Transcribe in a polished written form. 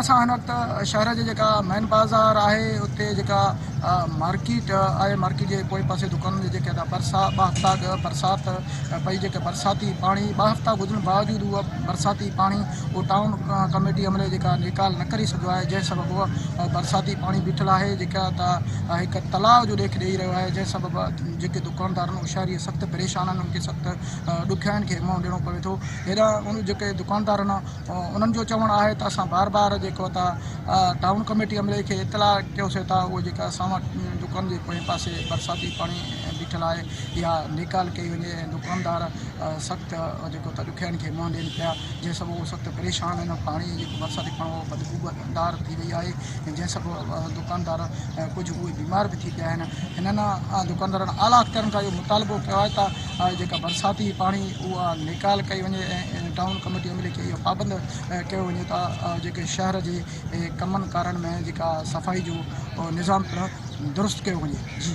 اسان هن وقت شهر جي جيڪا مين بازار آهي اتي جيڪا مارڪيٽ آهي مارڪيٽ جي پوئين پاسي دڪانن جي جيڪي برسات ٻه هفتا اڳ برسات پئي جيڪي برساتي پاڻي ٻه هفتا گذرڻ باوجود اهو برساتي پاڻي اهو ٽائون ڪميٽي عملي جيڪا نيڪال نه ڪري سگهيو آهي جنهن سبب اهو برساتي پاڻي بيٺل آهي جيڪا ته هڪ تلاء جو ڏيک ڏئي رهيو آهي جنهن سبب جيڪي دڪاندار آهن اهي شهري سخت پريشان آهن انهن کي سخت ڏکيائين کي منهن ڏيڻو پوي ٿو هيڏانهن ان جيڪي دڪاندار آهن انهن جو چوڻ آهي ته اسان بار بار جيڪو ته ٽائون ڪميٽي عملي کي اطلاع ڪيوسين ته اهو جيڪا اسان وٽ دڪان جي پوئين پاسي برساتي پاڻي بيٺل آهي اها نيڪال ڪئي وڃي ۽ دڪاندار سخت جيڪو ته ڏکيائين کي منهن ڏين پيا جنهن سبب اهو سخت پريشان آهن پاڻي جيڪو برساتي پاڻي اهو بدبودار ٿي وئي آهي ۽ جنهن سبب دڪاندار ڪجهه اهي بيمار به ٿي پيا آهن هنن دڪاندارن اعليٰ اختيارن کان اهو مطالبو ڪيو آهي ته جيڪا برساتي پاڻي اها نيڪال ڪئي وڃي ۽ ٽائون ڪميٽي عملي کي اهو پابند ڪيو وڃي ته جيڪي شهر جي ڪمن ڪارن ۾ جيڪا صفائي جو نظام پڻ درست ڪيو وڃي جي.